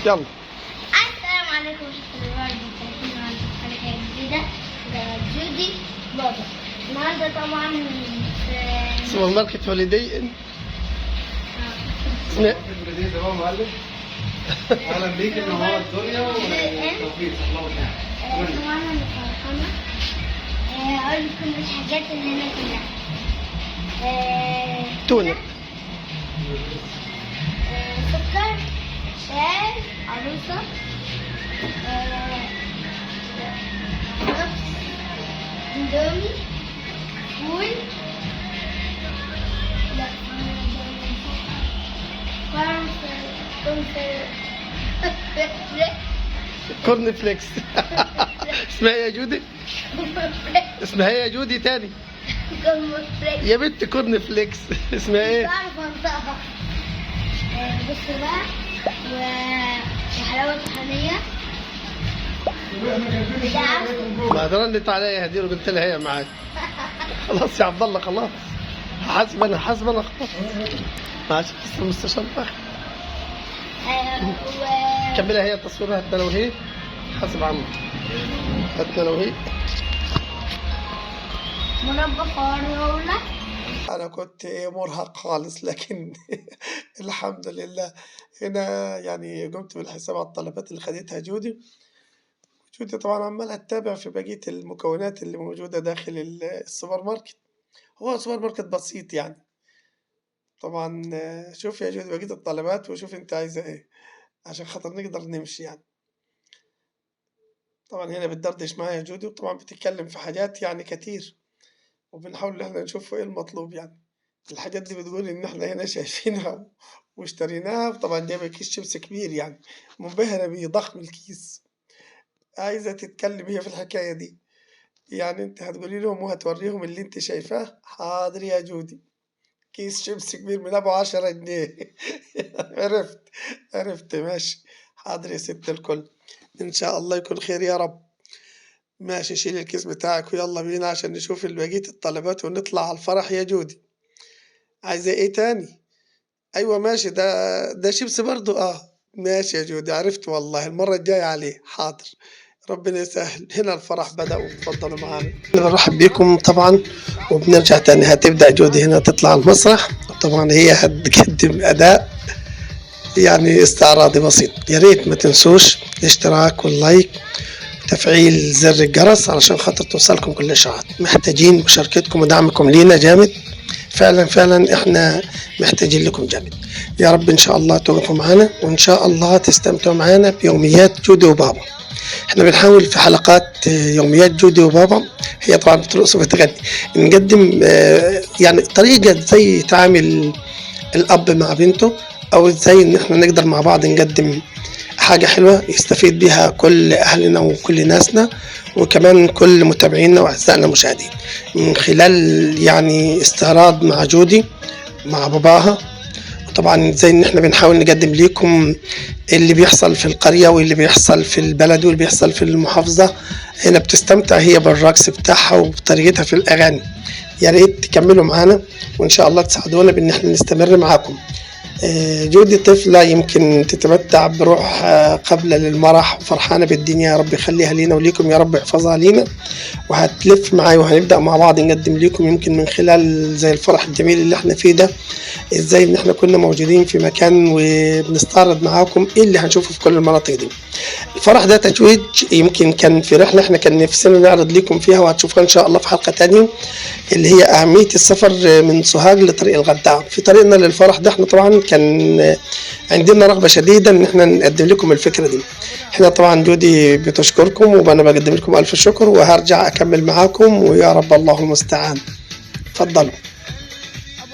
يلا. السلام عليكم ورحمة الله وبركاته. النهارده حلقة جديدة جودي بابا. النهارده طبعا في سوبر ماركت هوليدي ان. اسمها هوليدي زي ما هو معلم. اهلا بيك، منور الدنيا والتوفيق. طبعا انا فرحانة. هقول لكم الحاجات اللي انا كلها. تونة، سكر، شاي، عروسة، شيبس، اندومي، فول، لا corn flakes. اسمها ايه يا جودي؟ اسمها ايه يا جودي تاني؟ يا بنت corn flakes. اسمها ايه؟ بعرف انطقها. بصوا بقى، وحلاوة طحينية. ما رنت عليا هدير وقلت لها هي معاك. خلاص يا عبد الله، خلاص حاسب انا، حاسب انا، خلاص معلش، لسه المستشار اخر. كملها هي التصوير. هات انا وهي، حاسب عمك، هات انا وهي. مربى فراولة. انا كنت مرهق خالص، لكن الحمد لله هنا يعني قمت بالحساب على الطلبات اللي خدتها جودي. جودي طبعا عمالة تتابع في بقية المكونات اللي موجودة داخل السوبر ماركت. هو سوبر ماركت بسيط يعني. طبعا شوف يا جودي بقية الطلبات وشوف انت عايزة ايه عشان خاطر نقدر نمشي يعني. طبعا هنا بتدردش معايا جودي، وطبعا بتتكلم في حاجات يعني كتير، وبنحاول ان احنا نشوف ايه المطلوب يعني. الحاجات دي بتقول ان احنا هنا شايفينها واشتريناها. طبعا جايبه كيس شيبس كبير يعني، منبهرة بيه، ضخم الكيس. عايزة تتكلم هي في الحكاية دي يعني. انت هتقولي لهم وهتوريهم اللي انت شايفاه. حاضر يا جودي، كيس شيبس كبير من ابو 10 جنيه. عرفت عرفت، ماشي، حاضر يا ست الكل، ان شاء الله يكون خير يا رب. ماشي، شيل الكيس بتاعك ويلا بينا عشان نشوف بقية الطلبات ونطلع على الفرح يا جودي. عايزة ايه تاني؟ ايوه ماشي، ده شيبس برضو. ماشي يا جودي، عرفت والله، المرة الجاية عليه. حاضر، ربنا يسهل. هنا الفرح بدأ، وتفضلوا معانا. بنرحب بيكم طبعا، وبنرجع تاني. هتبدأ جودي هنا تطلع المسرح، طبعا هي هتقدم أداء يعني استعراضي بسيط. يا ريت ما تنسوش الاشتراك وال like وتفعيل زر الجرس علشان خاطر توصلكم كل الاشعارات. محتاجين مشاركتكم ودعمكم لينا جامد، فعلا فعلا احنا محتاجين لكم جامد. يا رب ان شاء الله تقفوا معانا، وان شاء الله تستمتعوا معانا بيوميات جودي وبابا. احنا بنحاول في حلقات يوميات جودي وبابا، هي طبعا بترقص وبتغني، نقدم يعني طريقة ازاي يتعامل الاب مع بنته، او ازاي ان احنا نقدر مع بعض نقدم حاجة حلوة يستفيد بها كل اهلنا وكل ناسنا، وكمان كل متابعينا واعزائنا المشاهدين، من خلال يعني استعراض مع جودي مع باباها. وطبعا زي ان احنا بنحاول نقدم ليكم اللي بيحصل في القرية واللي بيحصل في البلد واللي بيحصل في المحافظة. هنا بتستمتع هي بالرقص بتاعها وبطريقتها في الأغاني. يا ريت تكملوا معانا، وإن شاء الله تساعدونا بإن احنا نستمر معاكم. جودي طفلة يمكن تتمتع بروح قابلة للمرح وفرحانة بالدنيا. يا رب يخليها لينا وليكم، يا رب يحفظها لينا. وهتلف معاي وهنبدأ مع بعض نقدم ليكم يمكن من خلال زي الفرح الجميل اللي احنا فيه ده، ازاي ان احنا كنا موجودين في مكان وبنستعرض معاكم ايه اللي هنشوفه في كل المناطق دي. الفرح ده تتويج يمكن كان في رحلة احنا كان نفسنا نعرض لكم فيها، وهتشوفوها ان شاء الله في حلقة تانية، اللي هي أهمية السفر من سوهاج لطريق الغردقة. في طريقنا للفرح ده احنا طبعا كان عندنا رغبة شديدة ان احنا نقدم لكم الفكرة دي. احنا طبعا جودي بتشكركم، وانا بقدم لكم ألف شكر، وهرجع أكمل معاكم، ويا رب الله المستعان. اتفضلوا.